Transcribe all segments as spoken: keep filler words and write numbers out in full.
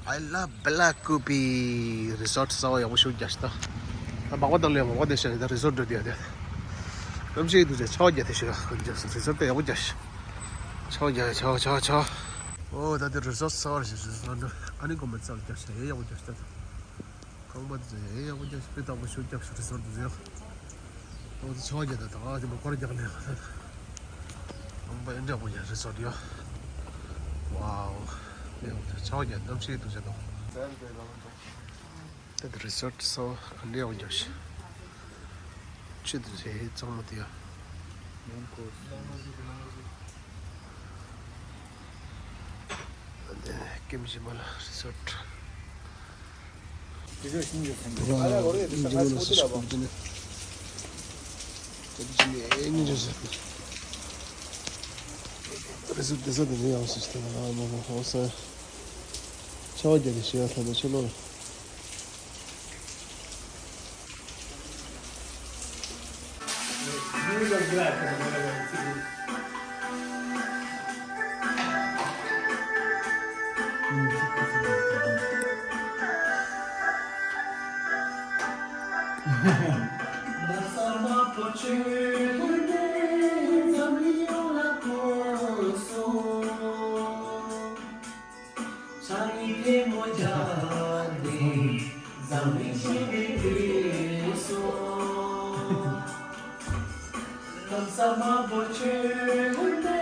I love Black Kupi Resort. ས་བ་ཡག་པོ་ཞིག་རྒྱག་ཤག་ད། ད་མག་པ་དང་ལས་མག་པ་དེ་ཤ་ད་Resort འགྲོ་དེ་ཡ་དེ། གནམ་གཤིས་འདུག་ཅེ་ཆར་པ་རྒྱག་དེ་ཤི་ཡ་Resort དེ་ཡག་པོ་རྒྱག་ཤག་ཆར་པ་རྒྱག་ཆར་པ་ཆར་པ་ཆར་པ། ཨོ་ད་དེ་Resort ས་བ་རེད་ཤག Resort འགྲོ། ཨ་ནི་གོམ་པ་རྩ་ལ་རྒྱག་ཤག་ཡ་ཡག་པོ་རྒྱག་ཤག་ད། ཁང་པ་དེ་ཚོ་ཡ་ཡག་པོ་རྒྱག་ཤག་དཔེ་ཡག་པོ་ཞིག་རྒྱག་ཤག་Resort དེ་ཚོ་ཡ། ཨོ་དེ་ཆར་པ་རྒྱག་ད་ད་དེ་མོ་ཀོར་རྒྱག་ནས་ཡ་ད། ཁང་པ་ཨེ་འདྲ་པོ་ཡ་Resort ཡ། ཝའོ། ཡ་ཆར་པ་རྒྱག་གནམ་གཤིས་འདུག་ཅེ་ད། དེ་Resort ས་བ་ག་འདྲ་ཡག་པོ་རྒྱག་ཤག་ཆུ་དེ་ཚོ་ཡ་གཙང་མ་དེ་ཡ། ཀེམ་ཞིག་མ་ལ་Resort། Resort དེ་ས་དེ་ནས་ཡང་སུ་ཞིག་ད་ལ་མ་ཧོ་ས་ཆར་པ་རྒྱག་ནས་ཤི་ཡ་ད་ད་ཕྱི་ལོགས། རྒྱལ་བ་རིན་པོ་ཆེ་སྐུ་ཚེ་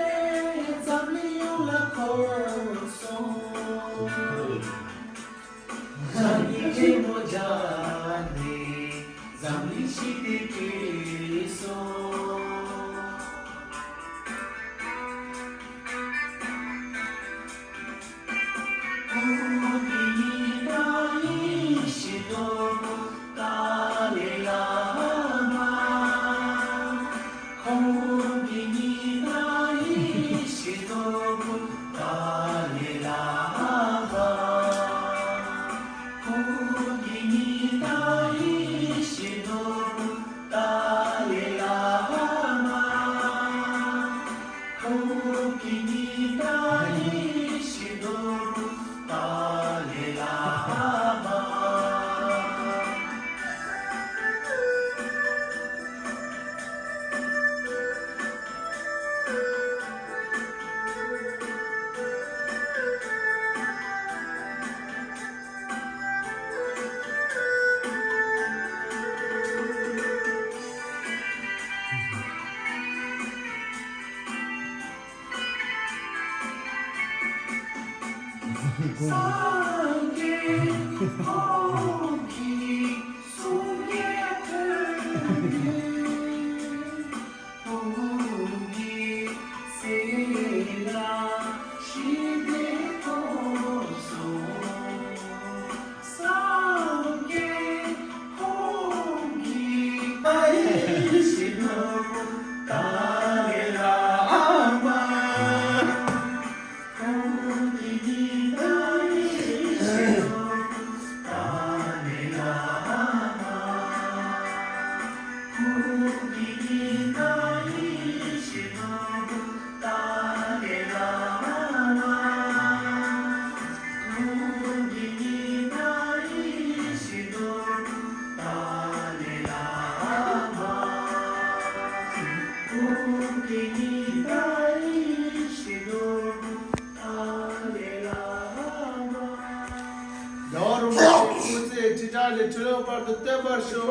ཁྲི་ཕྲག་ནས་ཁྲི་ལོ་བར་དུ་བརྟན་པར་ཤོག་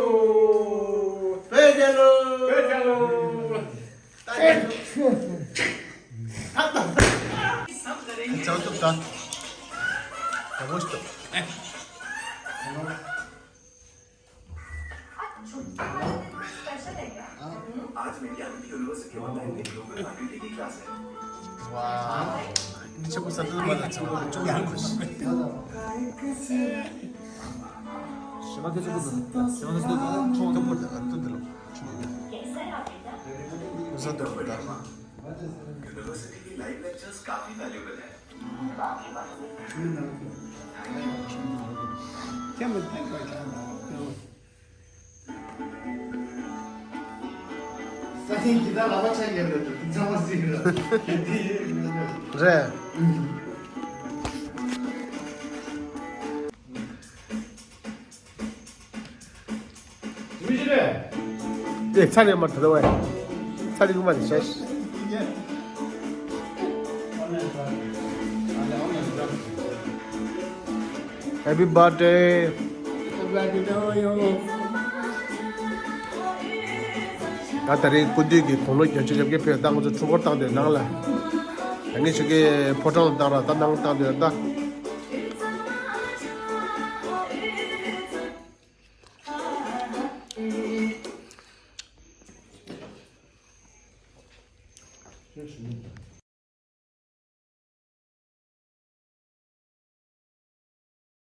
བོད་རྒྱལ་ལོ། བོད་རྒྱལ་ལོ། ཅང་ཐུབ་ད། ག་པོ་ཞིག་ཏུ། आज media university online में global identity class है। ཝའོ། ཆེ་བོ་ས་ཏུ་མ་ལ་ཆེ་བོ་ཅུང་ཡང་གོ་ཤི། ཞི་མ་དེ་ཚོ་གོ་ཤི། ཞི་མ་དེ་ཚོ་གོ་ཤི། ཏུ་མོ་དེ་ཏུ་དེ་ལོ། ཟ་དུ་ད། यूनिवर्सिटी की live lectures काफी वैल्यूबल है। རེད། ཨེ་ཚ་ལེ་མ་ཐ་དོ་བས། ཚ་ལེ་གི་མ་རེད་ཤ། Happy birthday. ད་ད་རེས་སྐུ་མདུན་གྱི་དགུང་ལོ་བརྒྱད་ཅུ་ལེབ་ཀྱི་ཕེབས་ད་ང་ཚོ་ཆུ་འཁོར་བཏང་དུས་ནང་ལ། ད་ངས་ཆུ་གི་ཕོ་བྲང་ལ་བཏང་ར་ད་ནང་བཏང་དུས་ད།